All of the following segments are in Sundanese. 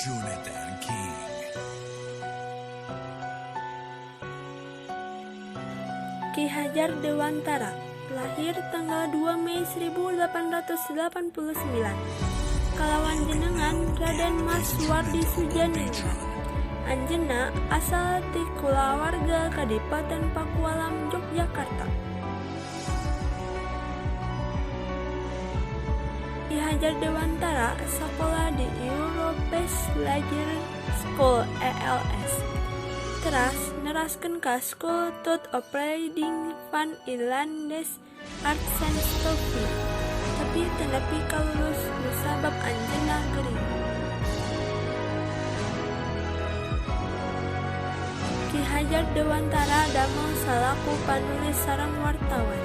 Jonathan King. Ki Hajar Dewantara lahir tanggal 2 Mei 1889 kalawan jenengan Raden Mas Suwardi Sujaningrat. Anjeunna asal ti kulawarga Kadipaten Pakualam, Yogyakarta. Ki Hajar Dewantara sakola di Europees Lagere School (ELS). Teras neraskeun ka School tot Opleiding van Inlandse Artsenstoffen, tapi teu nepi ka lulus kusabab anjeunna gering. Ki Hajar Dewantara damel salaku panulis sareng wartawan.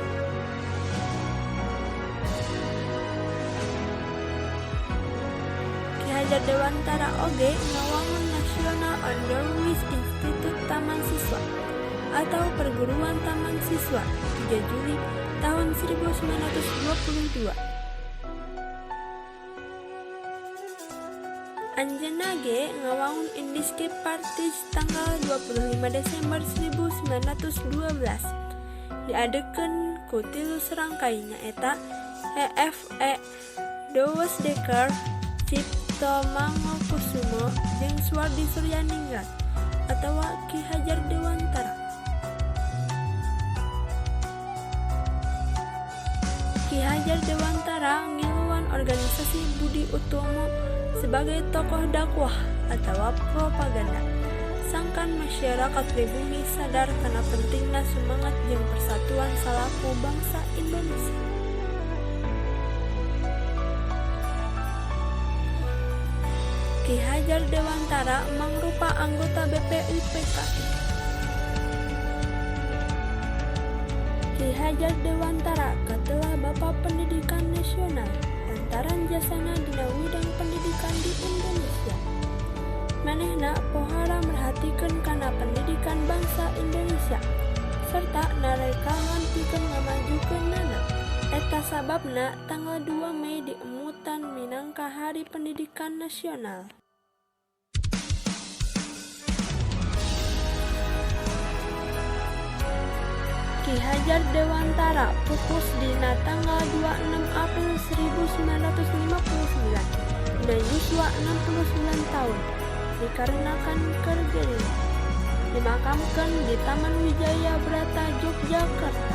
Ki Hajar Dewantara oge ngawangun Nationaal Onderwijsinstituut Taman Siswa atau Perguruan Taman Siswa 3 Juli tahun 1922. Anjeunna ge ngawangun Indische Partij tanggal 25 Desember 1912, diadegkeun ku tilu serangkai, nyaeta E.F.E. Douwes Dekker, Tjipto Mangoenkoesoemo, jeung Suwardi Suryaningrat atawa Ki Hajar Dewantara. Ki Hajar Dewantara ngiluan organisasi Budi Utomo sebagai tokoh dakwah atawa propaganda sangkan masyarakat pribumi sadar kana pentingna sumangat jeung persatuan salaku bangsa Indonesia. Ki Hajar Dewantara mangrupa anggota BPUPKI. Ki Hajar Dewantara katelah Bapak Pendidikan Nasional lantaran jasana dina widang pendidikan di Indonesia. Manehna pohara merhatikeun kana pendidikan bangsa Indonesia serta narekahan pikeun ngamajukeunana. Eta sababna tanggal 2 Mei diemutan minangka Hari Pendidikan Nasional. Ki Hajar Dewantara pupus dina tanggal 26 April 1959 dina yuswa 69 taun dikarenakan keur gering. Dimakamkeun di Taman Wijaya Brata, Yogyakarta.